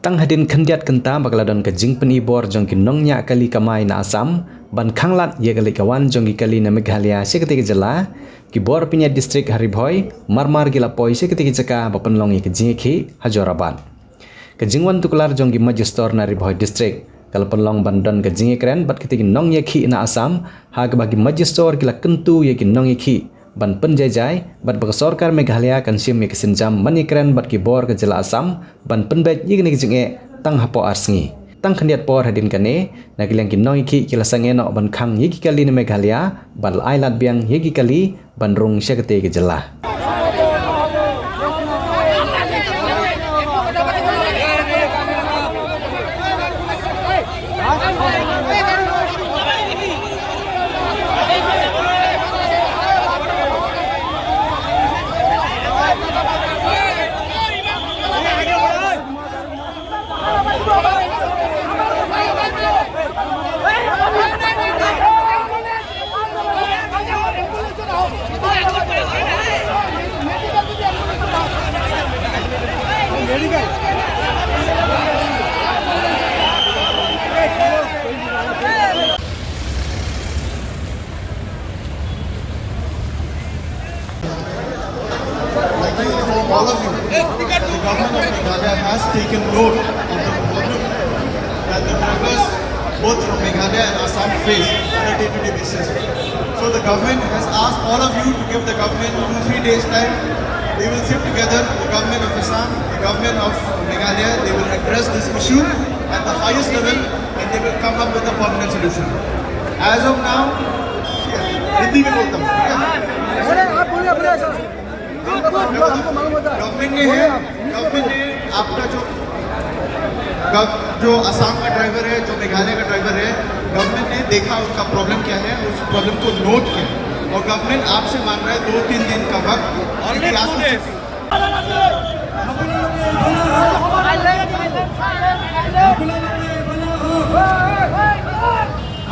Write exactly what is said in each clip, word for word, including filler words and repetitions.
Tang hadien khyndiat kynta ba ka la don ka jingpyni bor jong ki nongñiah kali kamai na Assam ban khanglad ïa ka leit ka wan jong ki kali na Meghalaya sha katei ka jylla, ki bor pynïaid district ha Ri Bhoi marmar ki la poi sha katei ka jaka ba pynlong ïa ka jingïakhih ha Jorabat. Ka jingwan tuklar jong ki Magistrate na Ri Bhoi District ka la pynlong ban don ka jingïakren bad kitei ki nongïakhih na Assam, ha kaba ki Magistrate ki la kyntu ïa ki nongïakhih ban pynjaijai bad ba ka sorkar Meghalaya kan shim ïa ka sienjam ban ïakren bad ki bor ka jylla Assam ban pynbeit ïa kane ka jingeh tang hapoh ar sngi. Tang khyndiat por hadien kane, na ka liang ki nongïakhih ki la sangeh noh ban khang ïa ki kali na Meghalaya bad la ai lad biang ïa ki kali ban rung sha katei ka jylla. Thank you for all of you. The government of Meghalaya has taken note of the problem that the drivers, both from Meghalaya and Assam, face on a day-to-day basis. So the government has asked all of you to give the government two, three days time. They will sit together, the government of Assam, the government of Meghalaya, they will address this issue at the highest level and they will come up with a permanent solution. As of now, Hindi में बोलता हूँ, ठीक है? अरे, आप बोलिए, बोलिए, sir. Government ने है, गवर्नमेंट ने आपका जो गव-, जो असम का ड्राइवर है, जो मेघालय का ड्राइवर है, गवर्नमेंट ने देखा उसका प्रॉब्लम क्या है, उस प्रॉब्लम को नोट किया और गवर्नमेंट आपसे मांग रहा है दो तीन दिन का वक्त। Only two days. আপোনালোকে এইফালে আহক। আপোনালোকে এইফালে আহক।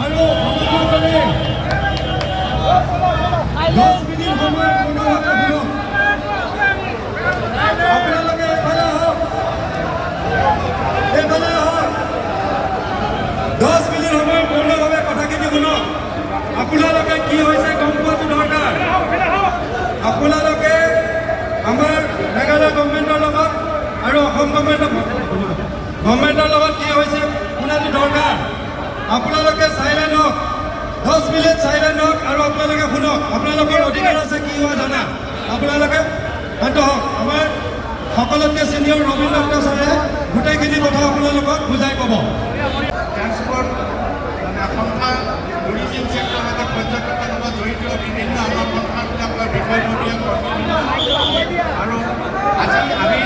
আৰু আপোনালোকে দহ মিনিট সময় পূৰ্ণভাৱে শুনক। আপোনালোকে এইফালে আহক। এইফালে আহক। দহ মিনিট সময় পূৰ্ণভাৱে কথাখিনি শুনক। আপোনালোকে কি হৈছে গম পোৱাটো দৰকাৰ। আপোনালোকে আমাৰ মেঘালয় গভৰ্ণমেণ্টৰ লগত আৰু অসম গভৰ্ণমেণ্টৰ, গভৰ্ণমেণ্টৰ লগত কি হৈছে শুনাটো দৰকাৰ। আপোনালোকে চাইলেণ্ট হওক, দহ মিনিট চাইলেণ্ট হওক আৰু আপোনালোকে শুনক। আপোনালোকৰ অধিকাৰ আছে কি হয় জানা। আপোনালোকে শান্ত হওক। আমাৰ সকলোতকৈ ছিনিয়ৰ ৰবীন ডক্টৰ ছাৰে গোটেইখিনি কথা আপোনালোকক বুজাই ক'ব। ট্ৰেন্সপৰ্ট, মানে, সন্থা, টুৰিজিম ছেক্টৰৰ লগত, পৰ্যটনৰ লগত জড়িত বিভিন্ন আমাৰ সন্থাবিলাকৰ বিষয়ববীয়া কৰ্মী আৰু আজি আমি,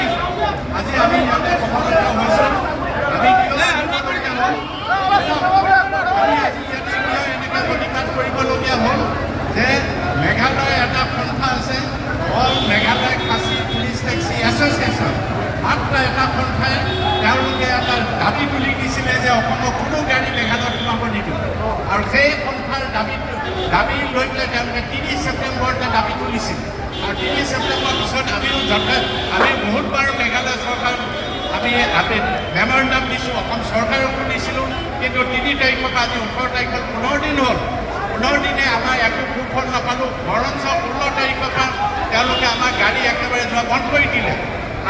আজি আমি ইয়াতে সমবেত হৈছোঁ। আমি কিয় সমবেত হ'ম? আমি আজি ইয়াতে কিয় এনেকে প্ৰতিবাদ কৰিবলগীয়া হ'ল যে মেঘালয় এটা সন্থা আছে, all Meghalaya Khasi police taxi association, মাত্ৰ এটা সন্থাই তেওঁলোকে এটা দাবী তুলি দিছিলে যে অসমত কোনো গাড়ী মেঘালয়ত সোমাব নিদিওঁ। আৰু সেই সন্থাৰ দাবী, দাবী লৈ পেলাই তেওঁলোকে তিনি ছেপ্টেম্বৰতে দাবী তুলিছিল। আৰু তিনি ছেপ্টেম্বৰ পিছত আমিও যথে-, আমি বহুতবাৰ মেঘালয় চৰকাৰ আমি, আমি মেমৰেণ্ডাম দিছোঁ, অসম চৰকাৰকো দিছিলোঁ, কিন্তু তিনি তাৰিখৰ পৰা আজি ওঠৰ তাৰিখত পোন্ধৰ দিন হ'ল। পোন্ধৰ দিনে আমাৰ একো সুফল নাপালোঁ, বৰঞ্চ ষোল্ল তাৰিখৰ পৰা তেওঁলোকে আমাৰ গাড়ী একেবাৰে যোৱা বন্ধ কৰি দিলে।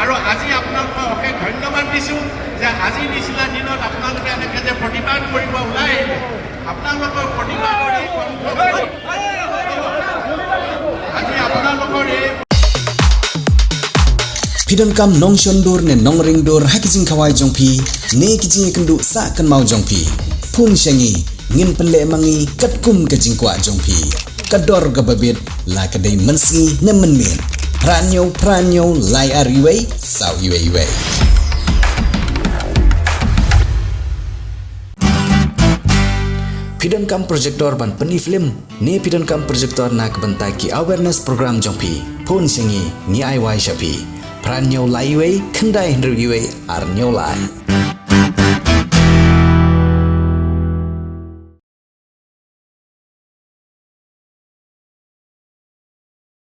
আৰু আজি আপোনালোকক অশেষ ধন্যবাদ দিছোঁ যে আজিৰ নিচিনা দিনত আপোনালোকে এনেকৈ যে প্ৰতিবাদ কৰিব ওলাই আহিলে। আপোনালোকৰ প্ৰতিবাদৰ এই কণ্ঠ আজি আপোনালোকৰ এই Phi donkam nongshon dur ne nongring dur ha ki jingkhawai jong phi ne ki jingïakynduh sah kynmaw jong phi. Phone sha ngi, ngin pynleh ma ngi katkum ka jingkwah jong phi. Ka dor kaba bit, la ka dei mynsngi ne mynmiet. Phra hynñiew phra hynñiew lai ar iwei saw iwei iwei. Phi donkam projector ban pyni film ne phi donkam projector na ka bynta ki awareness program jong phi? Phone sha ngi, ngi ai wai sha phi. Phra hynñiew lai iwei khyndai hynriew iwei ar hynñiew lai.